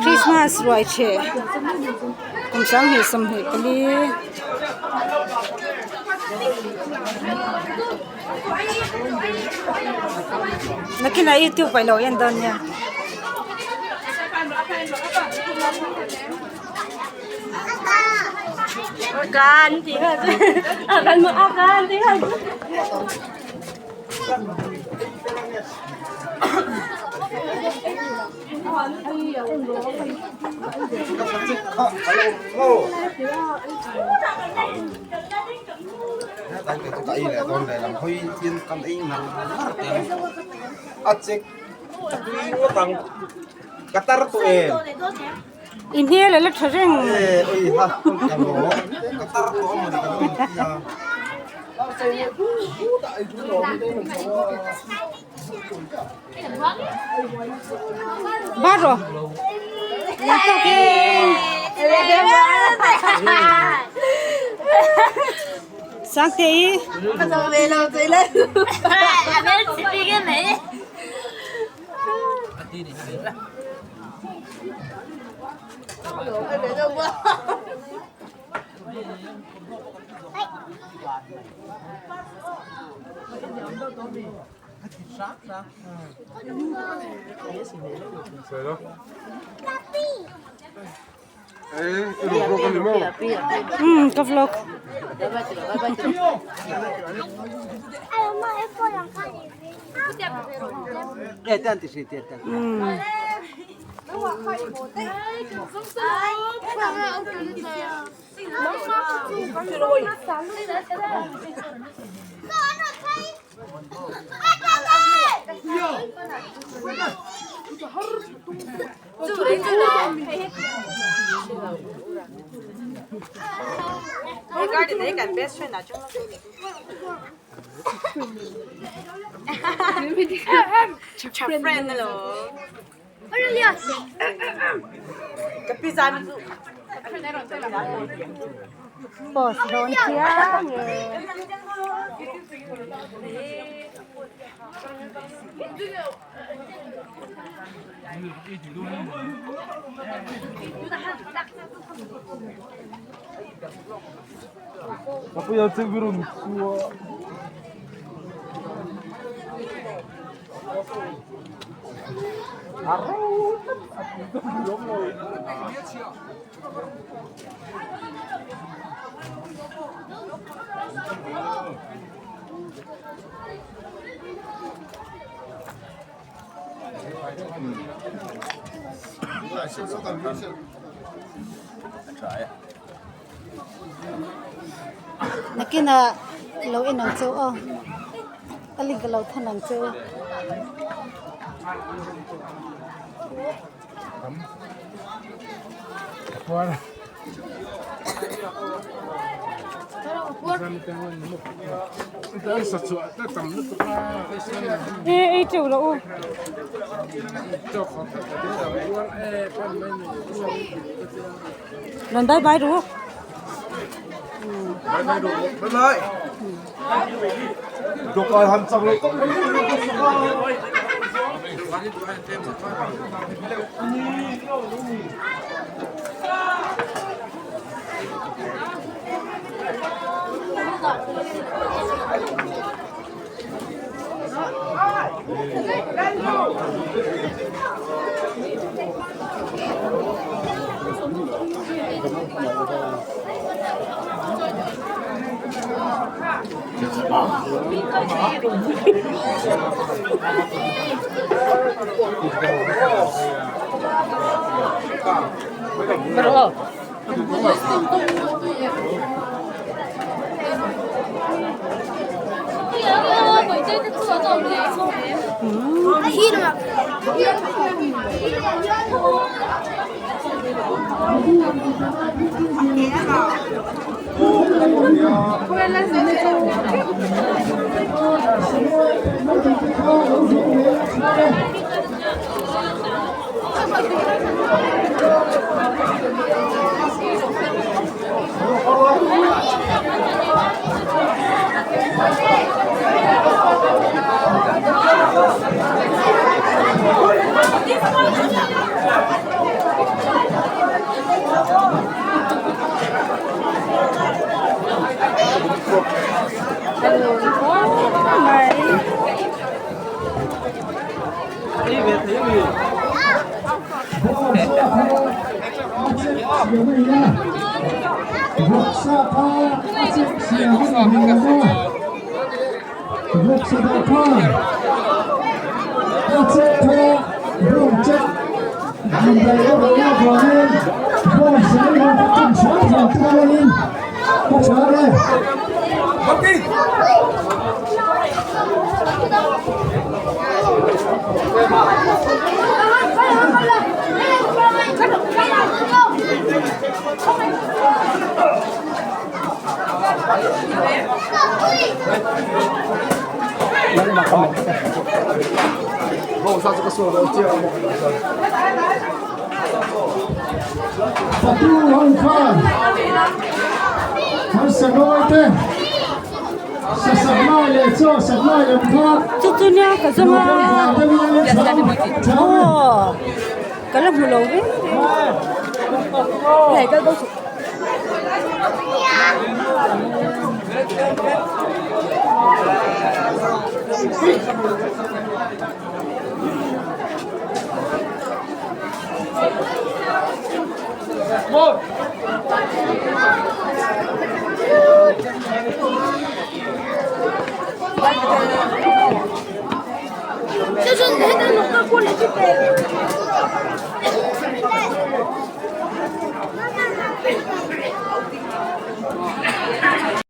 Christmas ruai ṭheh kum sanghnih 24. Nakinah youtube ah i lo en dawn nia. I hmel a la tha reng. Ba rawh. Sangte i. Umm ka vlog. Umm. Post dawn chiang e. Nakinah lo en ang cheu aw a link a lo thawn ang cheu. E ei teuh loh u. Rawn bye bye ru. siam a ni a, vawksa kha a chek siam a ni hmel lo va, vawksa dah khan a chek kha bawng chek han daih loh loh avangin bawngsa erawh kha tum hram hram te chuanin ka chhar e. Fatu ho khan an sanawi te sasaklai leh chaw saklai lam kha Chu chu nia ka zawng a aw ka la hmu lo reng reng hei kal bo suh.